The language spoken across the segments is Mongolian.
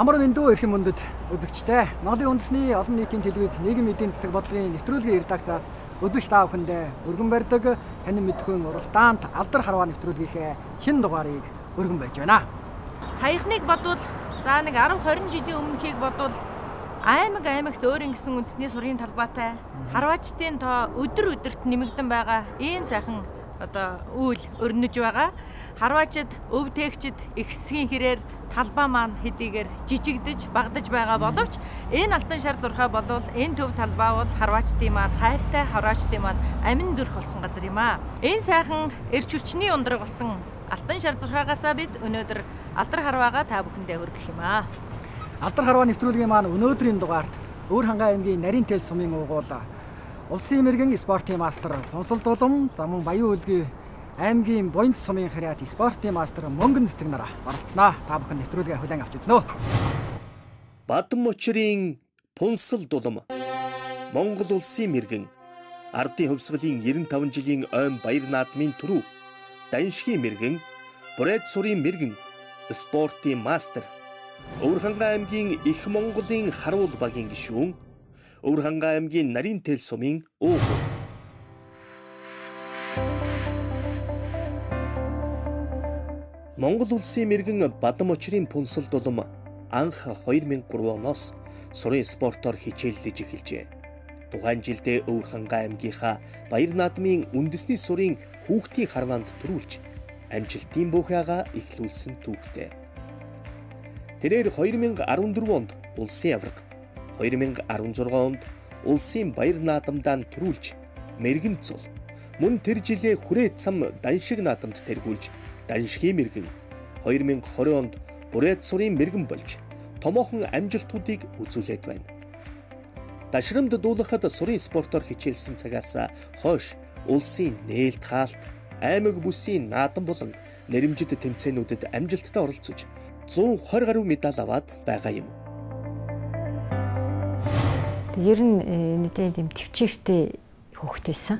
Амар мэндүү эрхэм мөндөд үзэгчтэй. Монголын үндэсний олон нийтийн телевиз нийгэм эдийн засаг бодлогын нэвтрүүлгийн редакцаас үзэгч та бүхэндээ өргөн барьдаг танин мэдхүйн уралдаанд алдар харваа нэвтрүүлгийнхээ шинэ дугаарыг өргөн барьж байна. Саяхныг бодвол за нэг 10 20 жилийн өмнөхийг бодвол аймаг аймагт өөр ингэсэн үндэсний сурын талбайтай харваачдын тоо өдөр өдөрт нэмэгдэн байгаа ийм сайхан одоо үйл өрнөж байгаа. Харваачид, өв тээгчид их хэсгийн хэрээр талбай маань хэдийгээр жижигдэж, багадаж байгаа боловч энэ алтан шар зурхай болвол энэ төв талбай бол харваачдын маань хайртай, харваачдын маань амин зүрх болсон газар юм аа. Энэ сайхан эрч хүчний ундраг болсон алтан шар зурхайгаасаа бид өнөөдөр алдар харваагаа та бүхэндээ хүргэх юм аа. Алдар харваа нэвтрүүлгийн маань өнөөдрийн дугаарт Өвөр-Хангай аймгийн Нарийн тэл сумын уугуул улсын мэрэгэн спортын мастер Пунсал Дулам, замун Баян-Өлгий аймгийн Буянт сумын харьяат спортын мастер Мөнгөн цэцэг нар оролцсноо. Та бүхэн нэвтрүүлгээ хүлээн авч үзнэ. Бадам мочрын Пунсал Дулам, Монгол улсын мэрэгэн, ардын хувьсгалын 95 жилийн ойн баяр наадмын түрүү, даншгийн мэрэгэн, Бурайд сурын мэрэгэн, спортын мастер, Өвөр-Хангай аймгийн Их Монголын харуул багийн гишүүн, Өвөр-Хангай аймгийн Нарийн тэл сумын уугуул. Монгол улсын мэрэгэн Бадам очрын Пунсал Дулам анх 2003 оноос сурын спортоор хичээллэж эхэлжээ. Тухайн жилдээ Өвөр-Хангай аймгийнхаа баяр наадмын үндэсний сурын хүүхдийн харваанд төрүүлж амжилтын бүхээга эхлүүлсэн түүхтэй. Тэрээр 2014 онд улсын аварга, 2016 онд улсын баяр наадамдаа төрүүлж мэрэгэн цул, мөн тэр жилээ хүрээ цам даншиг наадамд тэргүүлж даншгийн мэрэгэн, 2020 онд Бурайд сурын мэрэгэн болж томоохон амжилтуудыг үзүүлээд байна. Дашрамд дуулахад сурын спортоор хичээлсэн цагаас хойш улсын нээлт хаалт, аймаг бүсийн наадам болон нэрэмжит тэмцээнүүдэд амжилттай оролцож 120 гаруй медаль аваад байгаа юм. Ер нь нэгэн тийм төвчээртэй хүүхэд байсан.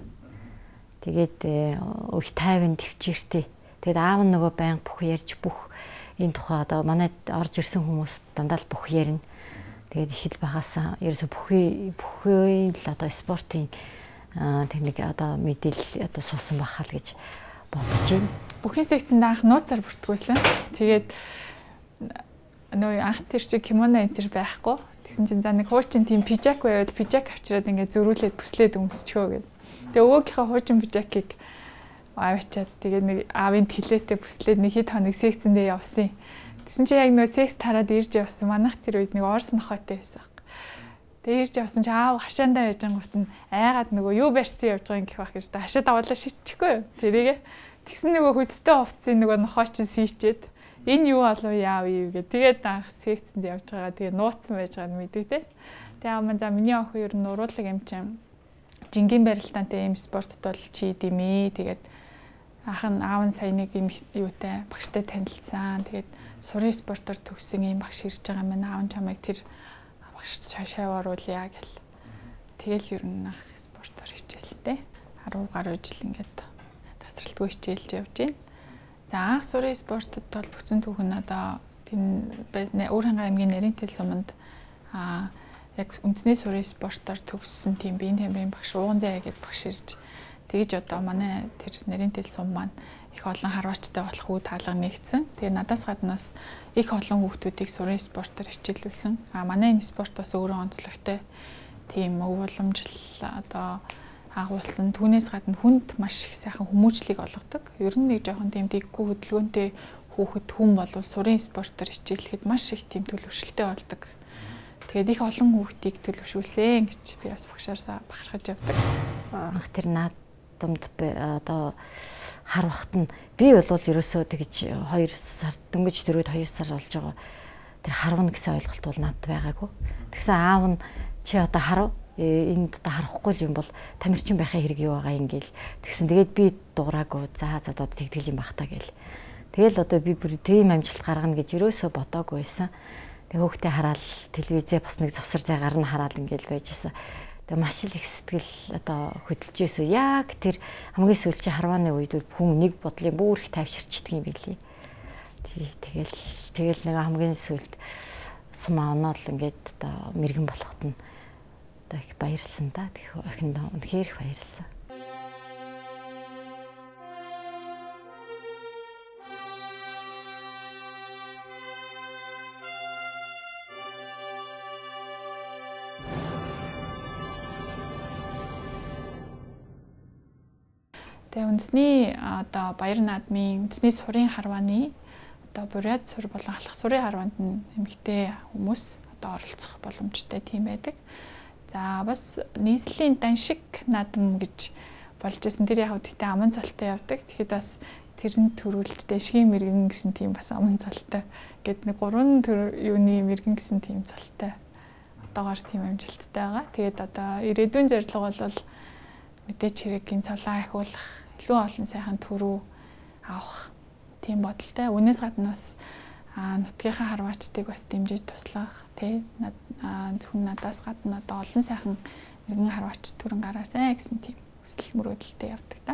Тэгээд их тайван төвчээртэй. Тэгээд аав нь нөгөө байнга бүх ярьж бүх энэ тухай одоо манайд орж ирсэн хүмүүс дандаа л бүх ярина. Тэгээд их л багасаа ерөөсө бүхий л одоо спортын тэр нэг одоо мэдээлэл одоо суусан байхаа л гэж бодож байна. Бүхний секцэнд анх нууцаар бүртгүүлсэн. Тэгээд нөө анх тэр чи кимоно энэ төр байхгүй. Тэгсэн чинь за нэг хуучин тийм пижак байвал пижак авчираад ингээд зөрүүлээд бүслээд өмсчихөө гэд. Тэгээ өвөөгийнхөө хуучин пижакийг аваачаад тэгээ нэг аавын тэлээтэй бүслээд нэг хэд хоног секцэндээ явсан. Тэгсэн чинь яг нөө секс тараад ирж явсан. Манайх тэр үед нэг орс нохойтой байсан. Тэгээ ирж явсан чи аав хашаандаа яжангуут нь айгаад нөгөө юу барьсан явж байгаа юм гэх байх гэж та хашаа даваалаа шитчихгүй юу тэрийгэ. Тэгсэн нөгөө хөлстэй хувцсын нөгөө нохой чинь сийчээд энэ юу болов яав юу гэ. Тэгээд анх секцэнд явж байгаа. Тэгээ нууцсан байж байгааг нь мэддэг те. Тэгээ аав маань за миний охин ер нь нуруулаг юм чинь жингийн барилдаантай ийм спортод бол чи димээ. Тэгээд ах нь аав нь сая нэг юм юутай багштай танилцсан. Тэгээд сурын спортоор төгссөн ийм багш ирж байгаа юм байна. Аав нь чамайг тэр багш шашаа оруулъя гэл. Тэгэл ер нь анх спортоор хичээлтэй. 10 гаруй жил ингээд тасралтгүй хичээлж явж байна. За анх сурын спортод бол бүтэн түүх нь одоо тэн Өвөр-Хангай аймгийн Нарийн тэл суманд яг үндэсний сурын спортоор төгссөн тийм биеийн тамирын багш Ууган зай гэдэг багш ирж тэгж одоо манай тэр Нарийн тэл сум маань их олон харваачтай болох үе таалга нэгдсэн. Тэгээ надаас гадна бас их олон хүүхдүүдийг сурын спортоор хичээлүүлсэн. А манай энэ спорт бас өөрөө онцлогтой тийм өв уламжлал одоо агуулсан. Түүнээс гадна хүнд маш их сайхан хүмүүжлийг олгодог. Ер нь нэг жоохон тийм дэггүй хөдөлгөөнтэй хүүхэд хүн болвол сурын спортоор хичээлэхэд маш их тийм төлөвшөлттэй болдог. Тэгээд их олон хүүхдийг төлөвшүүлсэн гэж би бас багшаасаа бахархаж явдаг. Анх тэр наадамд одоо харвахт нь би бол ерөөсөө тэгж 2 сар дөнгөж дөрөвд 2 сар болж байгаа тэр харвна гэсэн ойлголт бол надад байгаагүй. Тэгсэн аав нь чи одоо харав энд одоо харахгүй юм бол тамирчин байхын хэрэг юу байгаа юм гээл. Тэгсэн тэгээд би дуураагүй. За за одоо тэгтгэл юм бах та гээл. Тэгэл одоо би бүр тийм амжилт гаргана гэж ерөөсөө бодоогүй байсан. Тэг хөөхтэй хараад телевизээ бас нэг завсар зай гарна хараад ингээл байж исэн. Тэгээ маш их сэтгэл одоо хөдөлж исэн. Яг тэр хамгийн сүүлчийн харвааны үед хүн нэг бодлын бүр их тайвширчдаг юм билий. Тэгэл нэг хамгийн сүүлд сумаа оноол ингээд одоо мэрэгэн болоход нь одоо их баярлсан да. Тэгэх охиндоо үнэхээр их баярлсан. Тэгээ үндэсний одоо Баяр наадмын үндэсний сурын харвааны одоо Бурят сур болон Халах сурын харваанд нь эмэгтэй хүмүүс одоо оролцох боломжтой тийм байдаг. За бас нийслэлийн даншиг наадам гэж болж исэн. Тэр яг гэхдээ аман цолтой явдаг. Тэгэхэд бас тэрэн төрүүлж даншигийн мэрэгэн гэсэн тийм бас аман цолтой гэд нэг гурван төр юуны мэрэгэн гэсэн тийм цолтой одоогоор тийм амжилттай байгаа. Тэгээд одоо ирээдүйн зорилго бол мэдээч хэрэгийн цолоо ахиулах, илүү олон сайхан төрүү авах тийм бодолтой. Үүнээс гадна бас нутгийнхаа харваачдыг бас дэмжиж туслах, тий зөвхөн надаас гадна одоо олон сайхан мэрэгэн харваач төрөн гараасай гэсэн тийм хүсэл мөрөөдөлтэй явдаг та.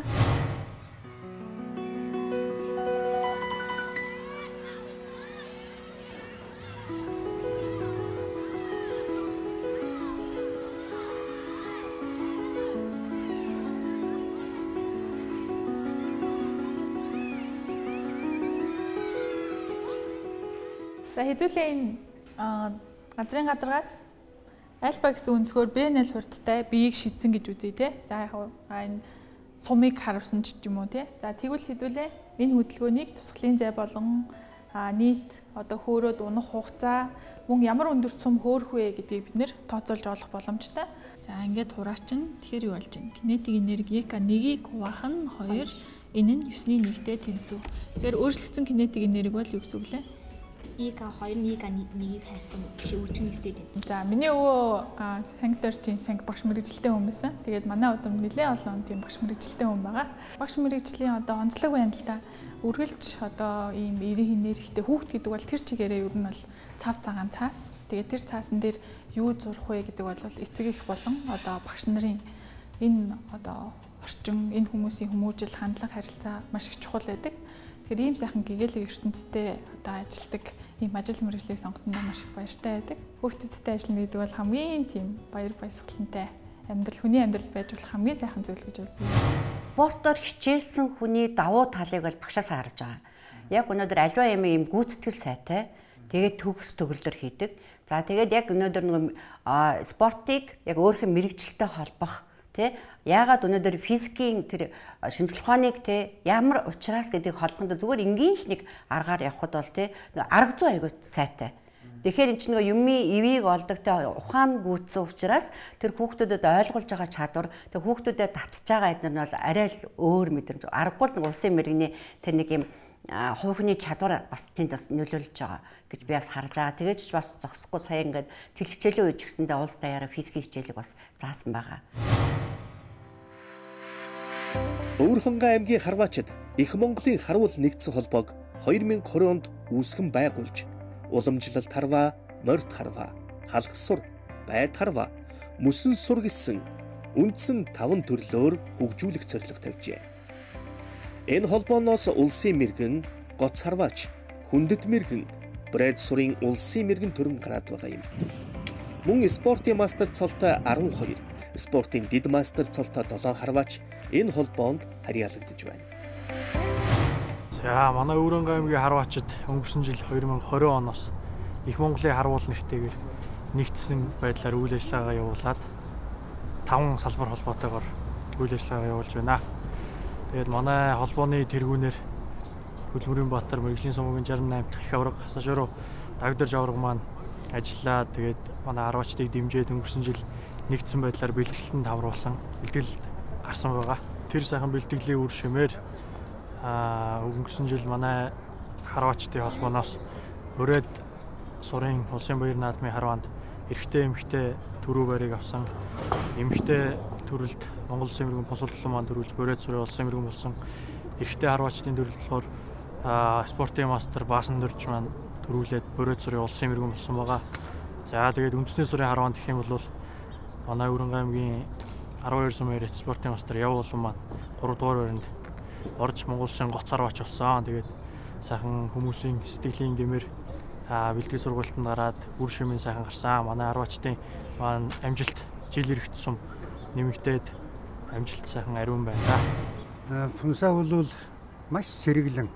За хэдүүлээ энэ газрын гадаргаас альфа гэсэн өнцгөр B0 хурдтай B-ийг шидсэн гэж үзье те. За яг энэ сумыг харуулсан ч юм уу те. За тэгвэл хэдүүлээ энэ хөдөлгөөнийг тусгалын зай болон нийт одоо хөөрөөд унах хугацаа мөн ямар өндөрт сум хөөрөх вэ гэдгийг бид нэр тооцоолж олох боломжтой. За ингээд хураачин тэгэхээр юу болж байна? Кинетик энерги К 1-ийг хуваах нь 2, энэ нь 9-ний 1-тэй тэнцүү. Тэгэхээр өөрчлөгдсөн кинетик энерги бол юу гэсэн үг лээ? ИК2 нь ИК1-ийг хайцсан биш үржих нэгстэй тэнцүү. За миний өвөө санкторчийн санг багш мэрэгжилтэй хүн байсан. Тэгээд манай удам нэлээд олон тийм багш мэрэгжилтэй хүн байгаа. Багш мэрэгжлийн одоо онцлог байна л да. Үргэлж одоо ийм эрийн энергитэй хүүхд гэдэг бол тэр чигээрээ ер нь бол цав цагаан цаас. Тэгээд тэр цаасан дээр юу зурх вэ гэдэг бол эцэг их болон одоо багш нарын энэ одоо орчин, энэ хүмүүсийн хүмүүжил, хандлага, харилцаа маш их чухал байдаг. Тэгэхээр ийм сайхан гэгээлэг ертөнцтэй одоо ажилладаг ийм ажил мэргэжлийг сонгосондоо маш их баяртай байдаг. Хүүхдүүдтэй ажиллана гэдэг бол хамгийн тийм баяр баясгалантай амьдрал, хүний амьдрал байж болох хамгийн сайхан зүйл гэж боддог. Спортоор хичээлсэн хүний давуу талыг бол багшаас харж байгаа. Яг өнөөдөр аливаа юм ийм гүйцэтгэл сайтай, тэгээд төгс төгөлдөр хийдэг. За тэгээд яг өнөөдөр нөгөө спортыг яг өөрийнх нь мэргэжилтэй холбох тий яагаад өнөөдөр физикийн тэр шинжлэх ухааныг тий ямар ухраас гэдгийг холбоход зүгээр энгийн л нэг аргаар явхад бол тий арга зүй аягүй сайтай. Тэгэхээр эн чинь нөгөө юмын ивийг олдог тий ухаан гүйцсэн учраас тэр хүүхдүүдэд ойлгуулж байгаа чадвар, тэр хүүхдүүдэд татж байгаа эднэр нь бол арай л өөр мэдрэмж. Аргагүй л нэг улсын мэрэгний тэр нэг юм хувь хүний чадвар бас тэнд бас нөлөөлж байгаа гэж би бас харж байгаа. Тэгээд ч бас зогсохгүй сая ингээд тэл хичээлийн үед ч гэсэндээ улс даяараа физикийн хичээлийг бас заасан байгаа. Өвөрхангай аймгийн Харваачид Их Монголын Харуул нэгдсэн холбоог 2020 онд үүсгэн байгуулж уламжлалт харваа, морьд харваа, халах сур, байд харваа, мөсөн сур гэсэн үндсэн 5 төрлөөр хөгжүүлэх зорилго тавьжээ. Энэ холбооноос улсын мэрэгэн, гоц харваач, хүндэт мэрэгэн, Брэд сурын улсын мэрэгэн төрөн гараад байгаа юм. Мөн спортын мастер цолтой 12, спортын дэд мастер цолтой 7 харваач энэ холбоонд харьяалагдаж байна. За манай Өвөрхангай аймгийн харваачид өнгөрсөн жил 2020 оноос Их Монголын харуул нэртэйгээр нэгдсэн байдлаар үйл ажиллагаагаа явуулаад 5 салбар холбоотойгоор үйл ажиллагаагаа явуулж байна. Тэгээд манай холбооны тэргүүнээр Хөдөлмөрийн Баатар мэргэжлийн сумгийн 68 дахь их авраг Хасашуруу Дагдэрж авраг маань ажиллаа. Тэгээд манай харваачдыг дэмжиж өнгөрсөн жил нэгдсэн байдлаар бэлтгэлтэнд хамруулсан, бэлтгэлд гарсан байгаа. Тэр сайхан бэлтгэлийн үр шимээр өнгөрсөн жил манай харваачдын холбооноос Бүрээд сурын улсын баяр наадмын харваанд эрэгтэй эмэгтэй түрүү байрыг авсан. Эмэгтэй төрөлд Монгол Улсын мэрэгэн Пунсуллан маань төрүүлж Бүрээд сурын улсын мэрэгэн болсон. Эрэгтэй харваачдын төрөлд болохоор спортын мастер Баасан дөрж маань төрүүлээд Бүрээд сурын улсын мэрэгэн болсон байгаа. За тэгээд үндэсний сурын харваанд гэх юм бол манай Өвөрхангай аймгийн 12 сумын спортын мастер Яв Улан маань 3 дугаар байранд орж Монгол Улсын гоц харваач болсон. Тэгээд сайхан хүмүүсийн сэтгэлийн дэмээр Бэлтгэл сургуультанд гараад үр шимийн сайхан гарсан. Манай харваачдын маань амжилт жил ирэх тусам нэмэгдээд амжилт сайхан ариун байна да. Пунсаа бол маш сэргэлэн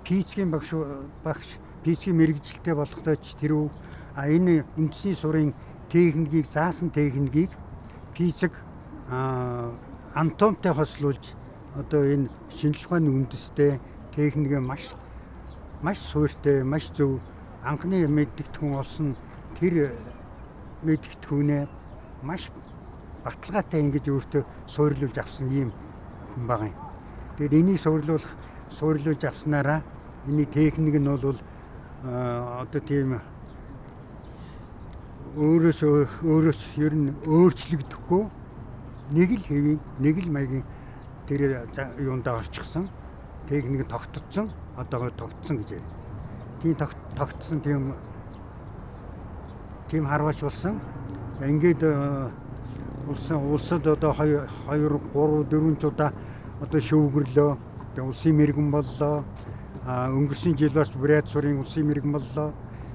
физикийн багш физикийн мэргэжилтэй болохтой ч тэрүү энэ үндэсний сурын техникийг заасан техникийг физик анатомтой хослуулж одоо энэ шинжлэх ухааны үндэстэй техникээ маш суурьтай, маш зөв анхны мэддэгдэхүүн олсон тэр мэддэгдэхүүнээ маш баталгаатай ингэж өөртөө суйрлуулж авсан ийм хүн байгаа юм. Тэгээд энийг суйрлуулж авснараа энэний техник нь бол одоо тийм өөрөөс ер нь өөрчлөгдөхгүй нэг л хэвийн, нэг л маягийн тэр юундаа орчихсон, техник тогтцсон, одоогоо тогтсон гэж яриа. Тийм тогтсон тийм харваач болсон. Ингээд улсад одоо 2 3 4 удаа одоо шөвгөрлөө. Тэгээ улсын мэрэгэн боллоо. Өнгөрсөн жил бас Бурят сурын улсын мэрэгэн боллоо.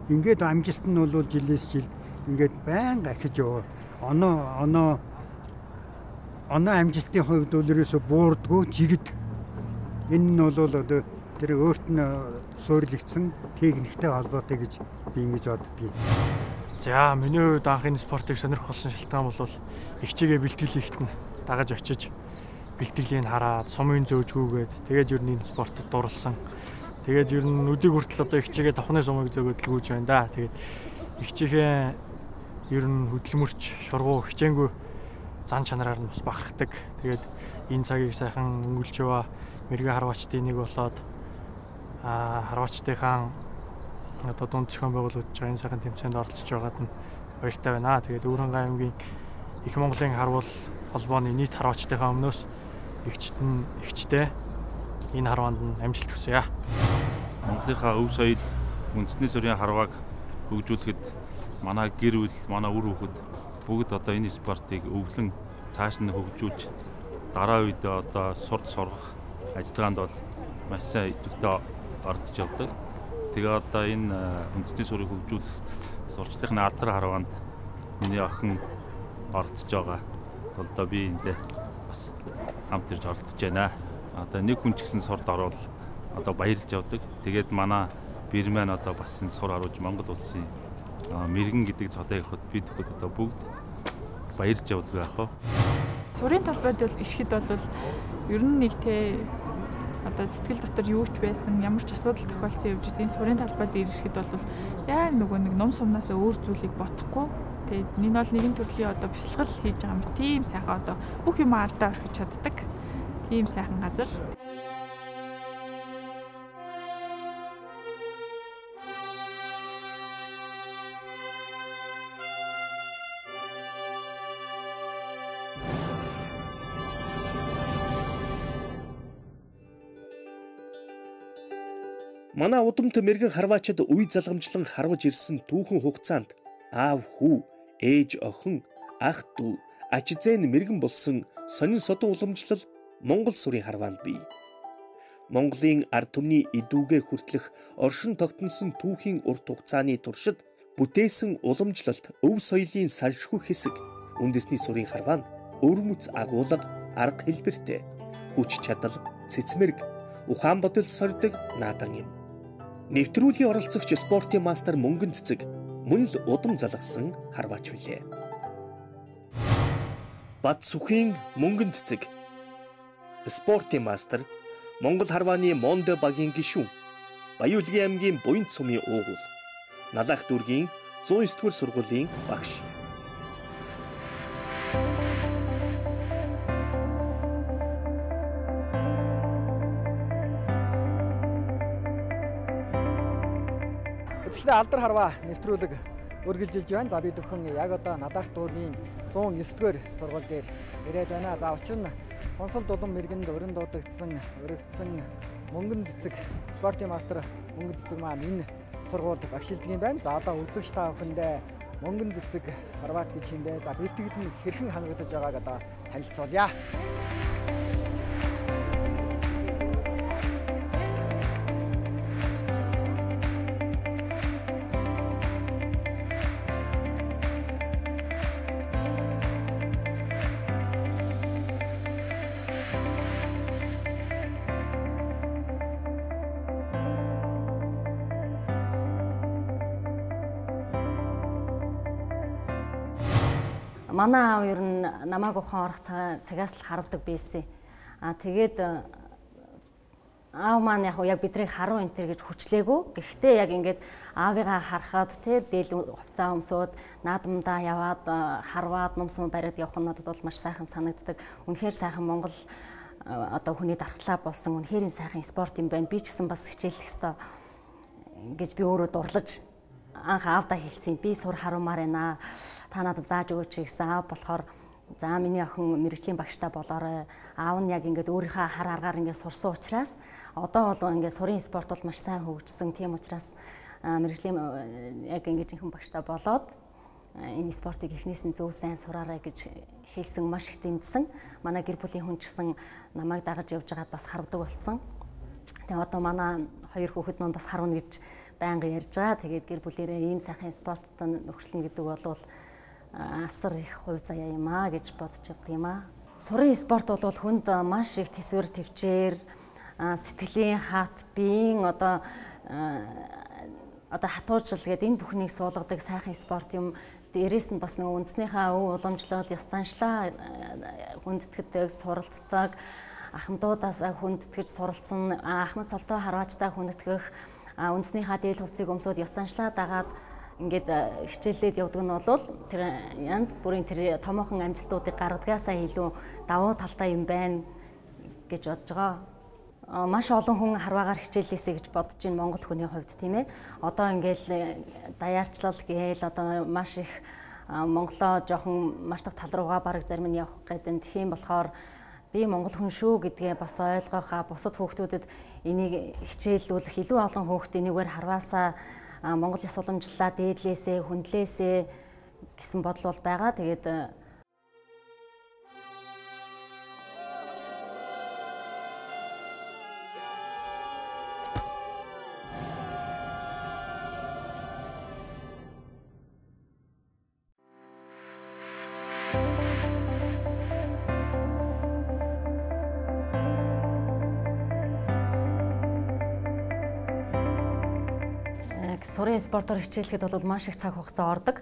Ингээд амжилт нь бол жилээс жил ингээд байнга ахиж яваа. Оноо амжилтын хувьд бол ерөөсө буурдгүй жигд. Энэ нь бол одоо тэр өөрт нь суйрлагдсан техниктэй холбоотой гэж би ингэж боддгийг. За, миний хувьд анх энэ спортыг сонирхох болсон шалтгаан бол эгчийгээ бэлтгэл хийхэд нь дагаж очиж бэлтгэлийг хараад сумын зөөжгүүгээд тэгээд ер нь энэ спортод дурлсан. Тэгээд ер нь өдийг хүртэл одоо эгчийгээ давхны сумыг зөөгөөд л гүйж байна да. Тэгээд эгчийхээ ер нь хөдөлмөрч, шургуу, хичээнгүй зан чанараар нь бас бахархдаг. Тэгээд энэ цагийг сайхан өнгөлж яваа мэрэгэн харваачдын нэг болоод харваачдынхаа одоо дунд зохион байгуулагдж байгаа энэ сайхан тэмцээнд оролцож байгаад нь баяртай байна. Тэгээд Өвөрхангай аймгийн Их Монголын харвал холбооны нийт харваачдынхаа өмнөөс эгчтэй энэ харваанд нь амжилт хүсье. Монголынхаа өв соёл үндэсний сүрийн харвааг хөгжүүлэхэд манай гэр бүл, манай үр хүүхэд бүгд одоо энэ спортыг өвлөн цааш нь хөгжүүлж дараа үед одоо сурд сургах ажиллагаанд бол маш сайн идэвхтэй оролцож явдаг. Тэгээ одоо энэ үндэсний сүрийг хөгжүүлэх сурчлалын алдар харваанд миний охин оролцож байгаа. Тулдаа би эндээ бас хамт ирж оролцож байна. Одоо нэг хүн ч гэсэн сурд орвол одоо баярлж явдаг. Тэгээд манай бэр маань одоо бас энэ сур оруулж Монгол улсын мэрэгэн гэдэг цолыг авахд бид бүхэд одоо бүгд баярлж явдаг байх уу. Сурын талбайд бол ирэхэд бол ер нь нэг те одоо сэтгэл дотор юу ч байсан, ямар ч асуудал тохиолдсон явж ирсэн. Энэ сурын талбайд ирэхэд бол яа нөгөө нэг ном сумнаасаа өөр зүйлийг бодохгүй. Тэгээд энэ бол нэгэн төрлийн одоо бясалгал хийж байгаа юм. Тийм сайхан одоо бүх юм ардаа орхиж чаддаг. Тийм сайхан газар. Манай удамт мэрэгэн харваачид үе залгамжлан харваж ирсэн түүхэн хугацаанд аав хүү, ээж охин, ах дүү, ач зээн мэрэгэн болсон сонин содон уламжлал Монгол сүрийн харваанд бий. Монголын ард түмний эдүүгээ хүртлэх оршин тогтносон түүхийн урт хугацааны туршид бүтээсэн уламжлалт өв соёлын салшгүй хэсэг үндэсний сүрийн харваанд өвөрмөц агуулга, арга хэлбэртэй хүч чадал, цэцмэрэг, ухаан бодол сордог наадан юм. Нэвтрүүлгийн оролцогч спортын мастер Мөнгөн Цэцэг мөн л удам залгасан харваач билээ. Бат Сүхийн Мөнгөн Цэцэг спортын мастер, Монгол харвааны Мондо багийн гишүүн, Баян-Үлгийн аймгийн Буянт сумын уугуул, Налаах дүүргийн 109 дугаар сургуулийн багш. Үзэгчдээ алдар харваа нэвтрүүлэг үргэлжилж байна. За би дөхөн яг одоо Налаах дүүргийн 109 дугаар сургууль дээр ирээд байна. За учир нь Хонсол дулан мэргэнд өрн дуудагдсан, өргөдсөн Мөнгөн Цэцэг спортын мастер Мөнгөн Цэцэг маань энэ сургуульд багшилдаг юм байна. За одоо үзэгч та бүхэндээ Мөнгөн Цэцэг харваач гэж юм бэ. За бэлтгэд нь хэрхэн хангагдаж байгааг одоо танилцуулъя. Манай аав ер нь намайг ухаан орох цагаас л харавдаг байсан. Тэгээд аав маань яг биднийг харуу энэ төр гэж хүчлээгүй. Гэхдээ яг ингээд аавыгаа харахад те дээл хувцас өмсөөд наадамдаа яваад харваад ном сум бариад явах нь надад бол маш сайхан санагддаг. Үнэхээр сайхан Монгол одоо хүний дархлаа болсон үнэхээр сайхан спорт юм байна. Би ч гэсэн бас хичээлэх ёстой гэж би өөрөө дурлаж анх аавдаа хэлсэн. Би сур харуумаар байна. Та надад зааж өгөөч гэсэн. Аав болохоор за миний охин мэргэжлийн багштай болоорой. Аав нь яг ингээд өөрийнхөө хар аргаар ингээд сурсан учраас одоо бол ингээд сурын спорт бол маш сайн хөгжсөн. Тийм учраас мэргэжлийн яг ингээд жинхэнэ багштай болоод энэ спортыг эхнээс нь зөв сайн сураарай гэж хэлсэн, маш их дэмжсэн. Манай гэр бүлийн хүн ч гэсэн намайг дагаж явж байгаад бас харвдаг болсон. Тэгээ одоо манай хоёр хүүхэд маань бас харвна гэж байнга ярьж байгаа. Тэгээд гэр бүлээрээ ийм сайхан спортод нөхөрлөнө гэдэг бол асар их хувь заяа юм аа гэж бодож явдаг юм аа. Сурын спорт бол хүнд маш их төсвөр төвчээр, сэтгэлийн хат, биеийн одоо хатуурчил гэдэг энэ бүхнийг суулгадаг сайхан спорт юм. Дээрээс нь бас нэг үндснийхээ өв уламжлал, ёс заншлаа хүндэтгэдэг, суралцдаг, ахмадуудаас хүндэтгэж суралцсан, ахмад цолтой харваачтай хүндэтгэх, үндснийхээ дээл хувцсыг өмсөөд ёс заншлаа дагаад ингээд хичээллээд явдаг нь бол тэр янз бүрийн тэр томоохон амжилтуудыг гаргадагаасаа илүү давуу талтай юм байна гэж бодож байгаа. Маш олон хүн харваагаар хичээллээсэй гэж бодож байна Монгол хүний хувьд, тийм ээ. Одоо ингээл даяарчлал гээл одоо маш их Монголоо жоохон мартах тал руугаа бараг зарим нь явах гэдэг. Тийм болохоор би монгол хүн шүү гэдгээ бас ойлгохаа, бусад хүүхдүүдэд энийг хичээллүүлэх, илүү олон хүүхд энийгээр харваасаа Монгол ёс уламжлалаа дээдлээсээ, хүндлээсээ гэсэн бодол бол байгаа. Тэгээд сурын спортоор хичээлэхэд бол маш их цаг хугацаа ордог.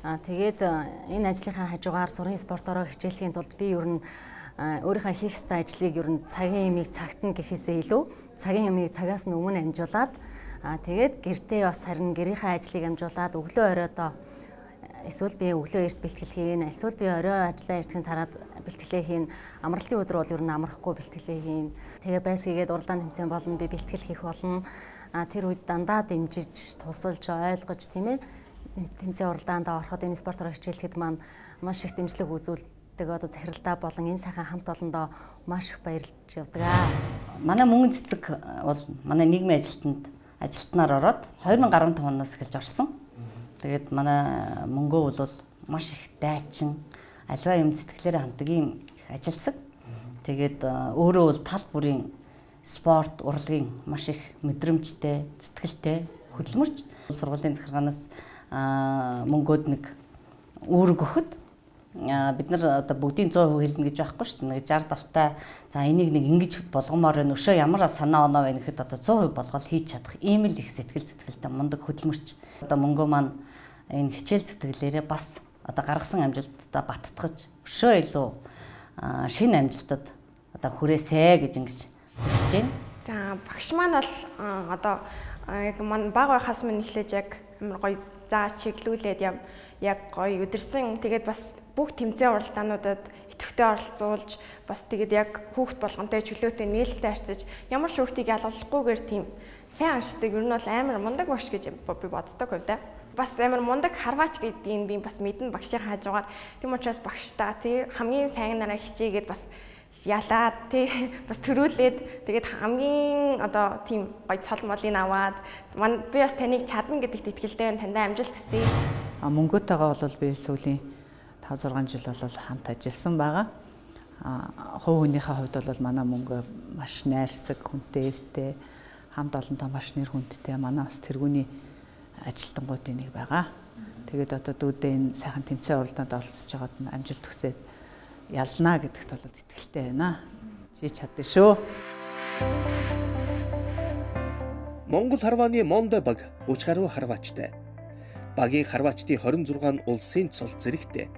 Тэгээд энэ ажлынхаа хажуугаар сурын спортоороо хичээлэхийн тулд би ер нь өөрийнхөө хийх ёстой ажлыг ер нь цагийн юмыг цагт нь гэхээсээ илүү цагийн юмыг цагаас нь өмнө амжуулаад, тэгээд гэртээ бас харин гэрийнхээ ажлыг амжуулаад өглөө оройдоо эсвэл би өглөө эрт бэлтгэл хийн, эсвэл би орой ажлаа эртгэн тараад бэлтгэлээ хийн. Амралтын өдөр бол ер нь амрахгүй бэлтгэлээ хийн. Тэгээ байсгийгээд уралдаан тэмцээн болно, би бэлтгэл хийх болно. Тэр үед дандаа дэмжиж, тусалж, ойлгож, тийм ээ. Тэмцээн уралдаанд ороход энэ спортоор хичээлэхэд маань маш их дэмжлэг үзүүлдэг. Одоо захиралдаа болон энэ сайхан хамт олондоо маш их баярлж явдаг. Манай мөнгөн цэцэг бол манай нийгмийн ажилтнанд ажилтнаар ороод 2015 оноос эхэлж орсон. Тэгээд манай мөнгөө бол маш их дайчин, аливаа юм сэтгэлээрээ ханддаг юм их ажилсаг. Тэгээд өөрөө бол тал бүрийн спорт, урлагийн маш их мэдрэмжтэй, зүтгэлтэй, хөдөлмөрч. Сургуулийн захиргаанаас мөнгөөд нэг үүрэг өгөхөд бид нар одоо бүгдийн 100% хэлнэ гэж байхгүй шүү дээ. Нэг 60 70-тай за энийг нэг ингэж болгомоор байна. Өшөө ямар санаа оноо байна гэхэд одоо 100% болгол хийж чадах ийм л их сэтгэл зүтгэлтэй мундаг хөдөлмөрч. Одоо мөнгөө маань энэ хичээл зүтгэлээрээ бас одоо гаргасан амжилтдаа баттгаж өшөө илүү шинэ амжилтад одоо хүрээсэ гэж ингэж хүсэж байна. За багш маань бол одоо яг маань баг байхаас минь эхлэж яг амар гоё зааж чиглүүлээд яг гоё өдөрсөн. Тэгээд бас бүх тэмцээн уралдаануудад идэвхтэй оролцуулж бас тэгээд яг хүүхд болгонтой чөлөөтэй нээлттэй харьцаж ямар ч хүүхдийг ялгалахгүйгээр тийм сайн уншдаг. Ер нь бол амар мундаг багш гэж би боддог хувьдаа. Бас амар мундаг харваач гэдгийг би бас мэднэ багшийн хажуугаар. Тийм учраас багштаа тий хамгийн сайн нараа хичээгээд бас ялаад тий бас төрүүлээд тэгээд хамгийн одоо тийм гоё цол молыг аваад би бас таныг чадна гэдэгт итгэлтэй байна. Таньда амжилт хүсье. Мөнгөтэйгээ бол би сүүлийн 5 6 жил бол хамт ажилласан байгаа. Хувь хүнийхээ хувьд бол манай мөнгө маш найрсаг, хүнтэй эвтэй, хамт олонтоо маш нэр хүндтэй манай бас тэргүүний ажилтнуудын нэг байгаа. Тэгээд одоо дүүдээ энэ сайхан тэмцээн уралдаанд оролцож байгаад нь амжилт хүсээд ялнаа гэдэгт бол итгэлтэй байна. Чи чадна шүү. Монгол харвааны Мондо баг 30 гаруй харваачтай. Багийн харваачдын 26 улсын цол зэрэгтэй.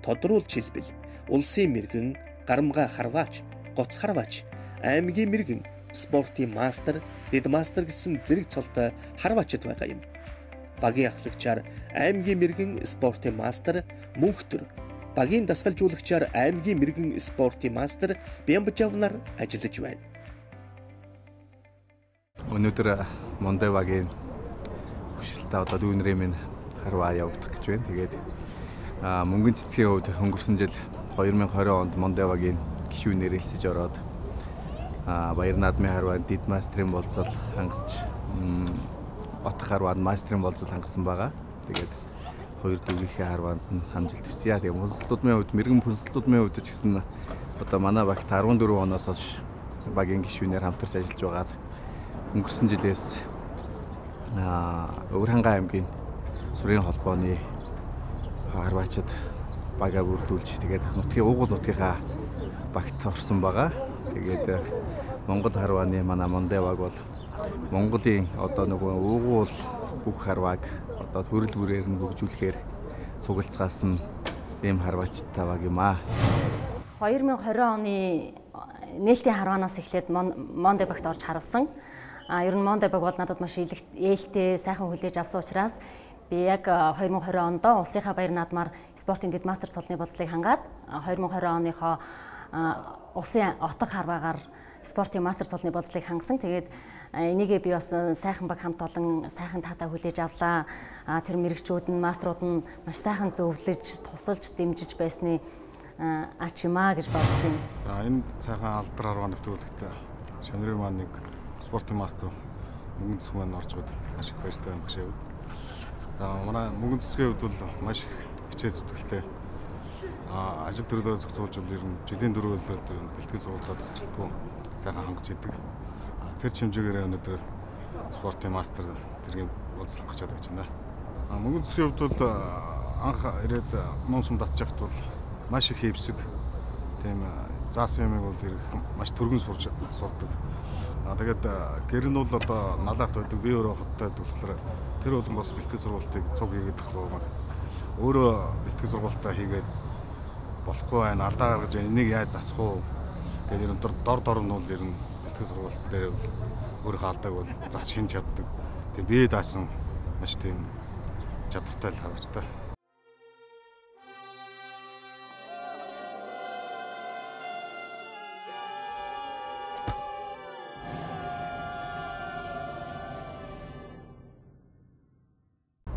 тодруулж хэлбэл улсын мэрэгэн, гарамгаа харваач, гоц харваач, аймгийн мэрэгэн, спортын мастер, дэд мастер гэсэн зэрэг цолтой харваачид байгаа юм. Багийн ахлагчаар аймгийн мэрэгэн спортын мастер Мөнхтөр, багийн дасгалжуулагчаар аймгийн мэрэгэн спортын мастер Бямбжавнар ажиллаж байна. Өнөөдөр Мондэ багийн хүсэлтээ одоо дүүнрийн минь харваа явагдах гэж байна. Тэгээд мөнгөн цэцгийн хувьд өнгөрсөн жил 2020 онд Мондэ багийн гишүүнээр элсэж ороод Баяр наадмын харваанд дэд мастерын болцол хангасч, отох харваанд мастерын болцол хангасан байгаа. Тэгээд хоёр дүүгийнхээ харваанд нь амжилт хүсье. Тэгээд хүнслэлтүүдийн хувьд, мэрэгэн хүнслэлтүүдийн хувьд ч гэсэн одоо манай багт 14 оноос хойш багийн гишүүнээр хамтарч ажиллаж байгаад өнгөрсөн жилээс Өвөрхангай аймгийн сурын холбооны харваачид багаа бүрдүүлж тэгээд нутгийн уугуул нутгийнхаа багт орсон байгаа. Тэгээд Монгол харвааны манай Мондэ баг бол Монголын одоо нөгөө уугуул бүх харвааг одоо төрөл бүрээр нь хөгжүүлэхээр цугалцгаасан ийм харваачтай баг юм аа. 2020 оны нээлтийн харваанаас эхлээд Мондэ багт орж харвасан. Ер нь Мондэ баг бол надад маш ээлтэй сайхан хүлээж авсан учраас би яг 2020 онд улсынхаа баяр наадмаар спортын дэд мастер цолны болцлыг хангаад 2020 оныхоо улсын отох харваагаар спортын мастер цолны болцлыг хангасан. Тэгээд энийгээ би бас сайхан баг хамт олон сайхан таатай хүлээж авлаа. Тэр мэрэгчүүд нь мастерууд нь маш сайхан зөвлөж, тусалж, дэмжиж байсны ач юм аа гэж бодож байна. За энэ сайхан алдар харваа нэвтрүүлэгтээ шанрын маань нэг спортын мастер мөнгөн цэцэг маань орж байгаад маш их баяртай байна багшийн хувьд. За манай мөнгөн цэцгийн хувьд бол маш их хичээл зүтгэлтэй. Ажил төрлөө зохицуулж бол ер нь жилийн 4 улирал бэлтгэл сургалтаа тасралтгүй сайхан хангаж идэг. Тэр хэмжээгээр өнөөдөр спортын мастер зэргийн болцол хангачаад байж байна. Мөнгөн цэцгийн хувьд бол анх ирээд ном сум татчих бол маш их хэвсэг тийм заасан юмыг бол ирэх маш түргэн сурч сурдаг. Тэгээд гэр нь бол одоо налаахт байдаг, би өөрөө хоттой болохоор тэр болон бас бэлтгэл сургалтыг цуг хийгээд тахгүй маа. Өөрөө бэлтгэл сургалтаа хийгээд болохгүй байна, алдаа гаргаж энийг яаж засах уу гэдэг ер нь дор нь бол ер нь бэлтгэл сургалт дээр өөрийнхөө алдааг бол зас шинж чаддаг. Тийм бие даасан маш тийм чадвартай л харвастай.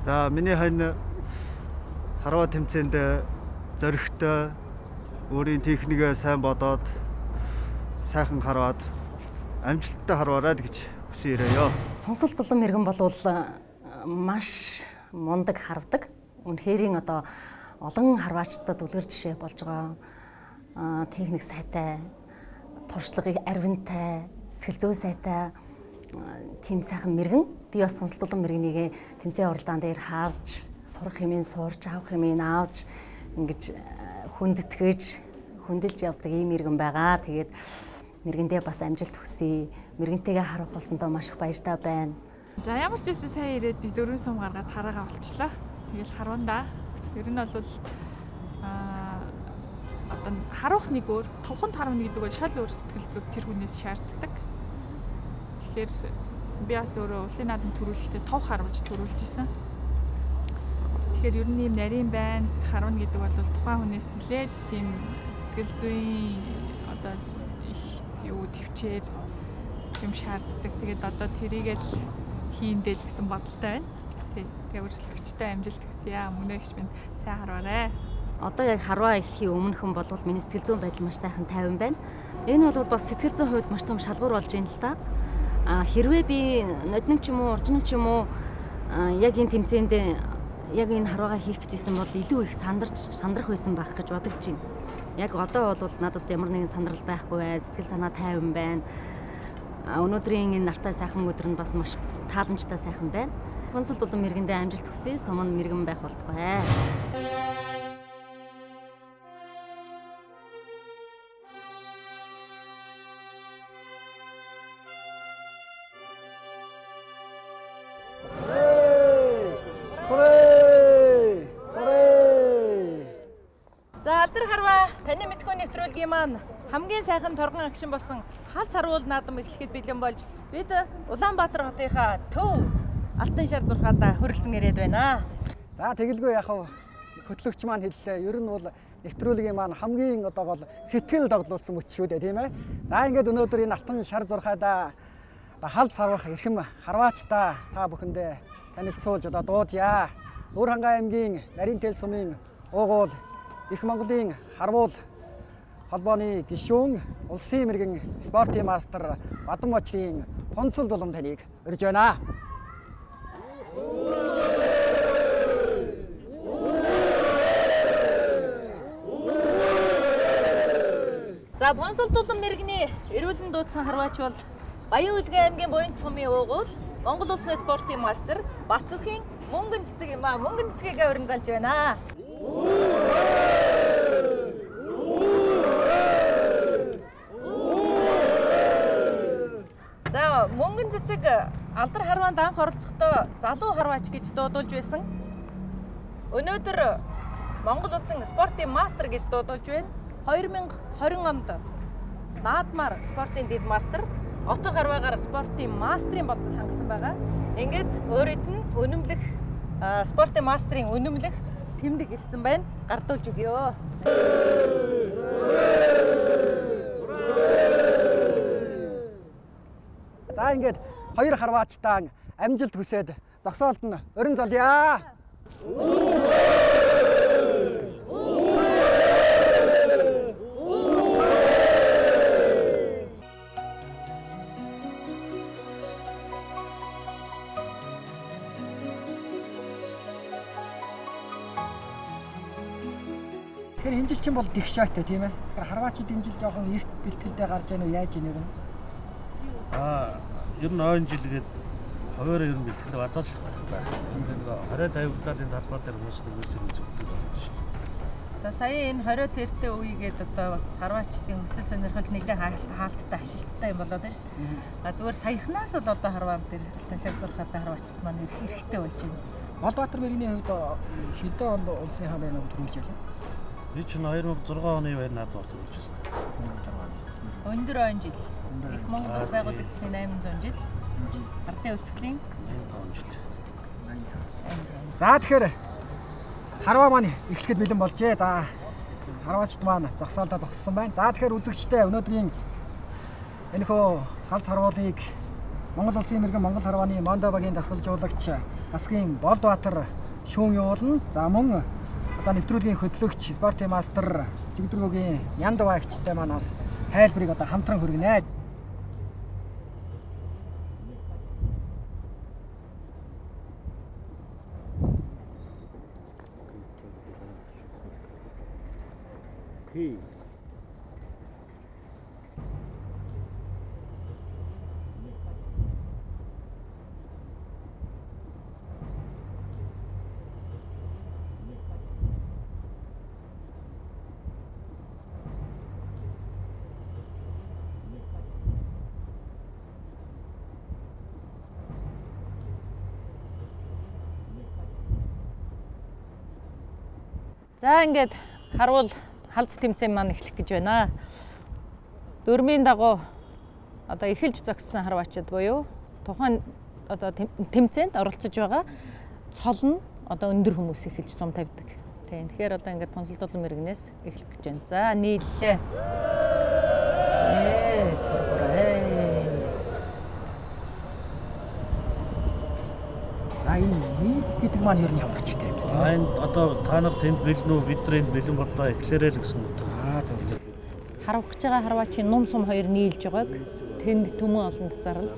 За миний хань харваа тэмцээнд зоригтой өөрийн техникээ сайн бодоод сайхан харваад амжилттай харваарай гэж хүсэн ирээё. Хүнсэл дулан мэрэгэн болвол маш мундаг харвдаг. Үнэхэрийн одоо олон харваачдад үлгэр жишээ болж байгаа. Техник сайтай, туршлагыг арвинтай, сэтгэл зүй сайтай тийм сайхан мэрэгэн. Би бас хүнсэл дулан мэрэгнийг тэмцээн уралдаан дээр харж, сурах юмыг сурч, авах юмыг авч ингэж хүндэтгэж, хүндэлж явдаг ийм мэрэгэн байгаа. Тэгээд мэргэндээ бас амжилт хүсье. Мэрэгэнтэйгээ харах болсондоо маш их баяртай байна. За ямар ч байсан сайн ирээд нэг 4 сум гаргаад хараагаа болчлаа. Тэгэл харвандаа. Ер нь бол одоо харах нэг өөр, товхон харвна гэдэг бол шал өөр сэтгэл зүг тэр хүнээс шаарддаг. Тэгэхээр би бас өөрөө улсын наадам төрүүлэхдээ тов харуулж төрүүлж исэн. Тэгэхээр ер нь ийм нарийн байна, харвна гэдэг бол тухайн хүнээс нэлээд тийм сэтгэл зүйн одоо их юу төвчээр юм шаарддаг. Тэгээд одоо тэрийг л хийндэл гэсэн бодолтой байна. Тэгээ өрсөлдөгчтэй амжилт хүсье. Мөнөө их минь сайн харваарай. Одоо яг харваа эхлэхийн өмнөхөн болвол миний сэтгэл зүйн байдал маш сайхан тайван байна. Энэ бол бас сэтгэл зүйн хувьд маш том шалгуур болж байна л да. Хэрвээ би нодног ч юм уу, уржин ч юм уу яг энэ тэмцээнд яг энэ харваагаа хийх гэжсэн бол илүү их сандрах байсан байх гэж бодож байна. Яг одоо бол надад ямар нэгэн сандрал байхгүй бай, сэтгэл санаа тайван байна. Өнөөдрийн энэ нартай сайхан өдөр нь бас маш тааламжтай сайхан байна. Хүнсэл дулан мэргэндээ амжилт хүсье, сум нь мэргэн байх болтугай. За Таны мэдхүй нэвтрүүлгийн маань хамгийн сайхан торгон агшин болсон халз харуул наадам эхлэхэд бэлэн болж бид Улаанбаатар хотынхаа төв алтан шар зурхаадаа хөрөлцөн ирээд байна. За тэгэлгүй яах вэ? Хөтлөгч маань хэллээ. Ер нь бол нэвтрүүлгийн маань хамгийн одоо гол сэтгэл догдлуулсан мөч шүү дээ, тийм ээ. За ингээд өнөөдөр энэ алтан шар зурхаадаа одоо халз харвах эрхэм харваачдаа та бүхэндээ танилцуулж одоо дуудъя. Өвөрхангай аймгийн Нарийн тэл сумын уугуул Их Монголын харвуул холбооны гишүүн, улсын мэрэгэн спортын мастер Бадамбочрын Пунсул Дулам таныг урьж байна. За Пунсул Дулам мэрэгний эрүүлэн дуудсан харваач бол Баян-Үлгэн аймгийн Буянт сумын уугуул Монгол улсын спортын мастер Бацүхийн мөнгөн цэцэг юм аа. Мөнгөн цэцгийг урин залж байна. За мөнгөн цэцэг алдар харваанд анх оролцохдоо залуу харваач гэж дуудулж байсан. Өнөөдөр Монгол улсын спортын мастер гэж дуудулж байна. 2020 онд наадмаар спортын дэд мастер, отог харваагаар спортын мастрын болцол хангасан байгаа. Ингээд өөрөд нь үнэмлэх спортын мастрын үнэмлэх тэмдэг ирсэн байна. Гардуулж өгөө. За ингээд хоёр харваачдаа амжилт хүсээд зогсоолд нь орин золъё. Тэгэхээр энэ жил чинь бол дэгшаатай тийм ээ. Тэгэхээр харваачид энэ жил жоохон эрт бэлтгэлдээ гарч яах нь яаж ийнэ юм? Аа, ер нь ойн жил гээд хуваараа ер нь бэлтгэл базааж байх та. Энэ 20 50 даалын талбай дээр хүмүүс нэг зэрэг үзэгддэг болдог шүү дээ. За сая энэ 20 цэртэй үеигээд одоо бас харваачдын өсөл сонирхол нэлээд хаалттай ашилттай юм болоод байна шүү дээ. А зүгээр саяхнаас бол одоо харваан дээр алтан шар зурхаатай харваачд маань ирэх хэрэгтэй болж байна. Болбаатар мэрэгний хувьд хэдэн онд улсын хаан байна төрүүлж ялаа? Би чинь 2006 оны баяр наадмаар төрүүлж байсан. 2006 оны. Өндөр он жил. Их Монгол улс байгуулагдсны 800 жил. Ардын хувьсгалын 85 жил. 85. За тэгэхээр харваа маань эхлэхэд бэлэн болжээ. За харваачд маань зогсоолдоо зогссон байна. За тэгэхээр үзэгчдээ өнөөдрийн энэхүү халз харвуулыг Монгол улсын мэрэгэн Монгол харвааны Мондо багийн дасгалжуулагч Гасгийн Болдбаатар шүүн явуулна. За мөн одоо нэвтрүүлгийн хөтлөгч спортын мастер Жигдэргөөгийн Яндава эгчтэй маань бас тайлбарыг одоо хамтран хүргэнэ. За ингээд харуул халз тэмцээн маань эхлэх гэж байна. Дөрмийн дагуу одоо эхэлж зогссон харваачид буюу тухайн одоо тэмцээнд оролцож байгаа цол нь одоо өндөр хүмүүс эхэлж сум тавьдаг. Тийм. Тэгэхээр одоо ингээд Пунсул Дулам мэрэгнээс эхлэх гэж байна. За нийллээ. Зээ сургаарай. За энэ нийл гэдэг маань ер нь ямар ч юм бэ? А энэ одоо та нар тэнд бэлэн үү, бид нар энд бэлэн боллоо эхлээрэй л гэсэн үг. Аа зөв зөв. Харвах гэж байгаа харваачийн нум сум хоёр нийлж байгааг тэнд түмэн олонд зарлж.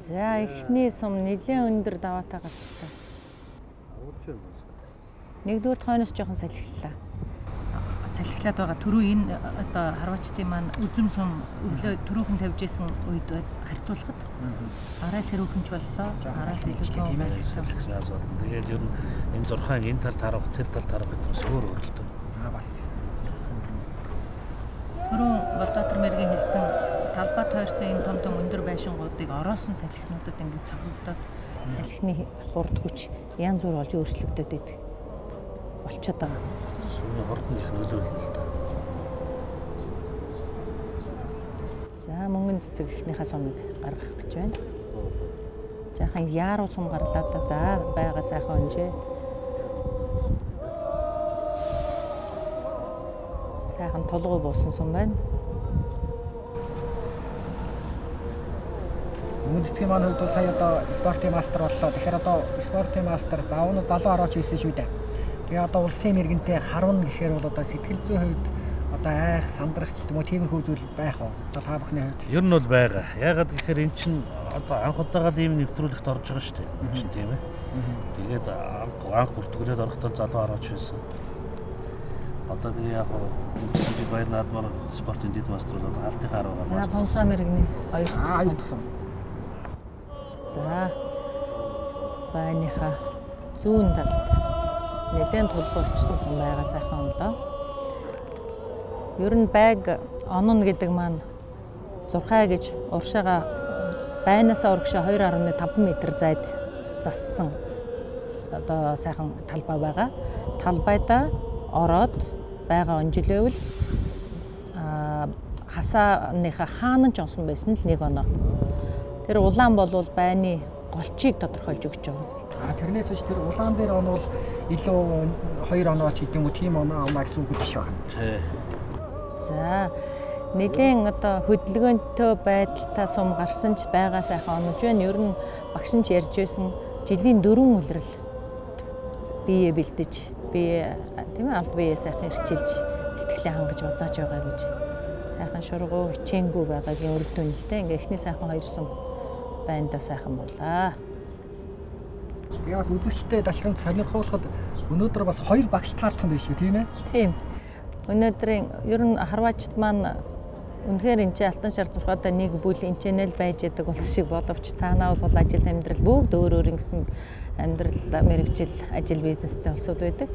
За эхний сум нэлээд өндөр даваатай гарчтай. Нэгдүгээр хойноос жоохон салхилаа. Салхилаад байгаа түрүү энэ одоо харваачдын маань үзэм сум өглөө түрүүхэн тавьж исэн үед харьцуулахад араас сэрүүхэнч боллоо. Араас илүү салхилаас болно. Тэгээд ер нь энэ зурхаан энэ талд харах, тэр талд харах гэдгээс өөр өөр л дөө. Аа бас. Түрүүн Болдоотор мэргийн хэлсэн талбай тойрсон энэ том том өндөр байшингуудыг ороосон салхинуудад ингээд цогцолдоод Салхины хурд хүч янз бүр болж өөрчлөгдөд байдаг. Болчиход байгаа. Сумын хурданд их нөлөөлнө л дээ. За мөнгөн цэцэг эхнийхээ сумыг гаргах гэж байна. Жаахан яаруу сум гарлаа да. За байга сайхан өнжээ. Сайхан тулгуу буусан сум байна. Мөнгөн цэцгийн маань хувьд бол сая одоо спортын мастер боллоо. Тэгэхээр одоо спортын мастер заавал залуу хараач байсан шүү дээ. Тэгээ одоо улсын мэрэгэнтэй харвна гэхээр бол одоо сэтгэл зүйн хувьд одоо айх, сандрах ч юм уу тиймэрхүү зүйл байх уу? Одоо та бүхний хувьд. Ер нь бол байгаа. Яагаад гэхээр эн чинь одоо анх удаага л ийм нэвтрүүлэгт орж байгаа шүү дээ. Энэ чинь тийм ээ. Тэгээд анх бүртгүүлээд орохдоо залуу хараач байсан. Одоо тэгээ яг өнгөрсөн жил Баяр наадмаар спортын дэд мастер бол одоо хаалтынхаа аргаар мастер. Пунсаа мэрэгний хоёр дахь сум. За байныхаа зүүн талд нэлээд тулгуу очсон сум байгаа сайхан онлоо. Ер нь байг онно гэдэг маань зурхай гэж уршаага байнаасаа урагшаа 2.5 м зайд зассан одоо сайхан талбай байгаа. Талбайдаа ороод байгаа онжилөөл хасааныхаа хаана ч онсон байсан л нэг оноо. Тэр улаан болвол байны голчийг тодорхойлж өгч байгаа. А тэрнээс биш тэр улаан дээр онвол илүү 2 оноо ч гэдэг юм уу тийм оноо авна гэсэн үг биш байна. Тий. За нэгэн одоо хөдөлгөөнтэй байдалтай сум гарсан ч байгаа сайхан онож байна. Ер нь багш нь ч ярьж байсан жилийн 4 улирал бие бэлдэж, бие тийм ээ алд бие сайхан эрчилж тэтгэлээ хангаж базааж байгаа гэж. Сайхан шургуу хичээнгүй байгаагийн үр дүн л дээ. Ингээ эхний сайхан хоёр сум байндаа сайхан боллаа. Тэгээ бас үзэгчтэй дашрамт сонирхуулахад өнөөдөр бас хоёр багш таацсан байх шүү, тийм ээ? Тийм. Өнөөдрийн ер нь харваачд маань үнэхээр энэ чинь алтан шар зурхаатай нэг бүл энэ ч нэл байж яадаг улс шиг боловч цаанаа бол ажил амьдрал бүгд өөр өөр ингэсэн амьдрал мэргэжил ажил бизнестэй улсууд байдаг.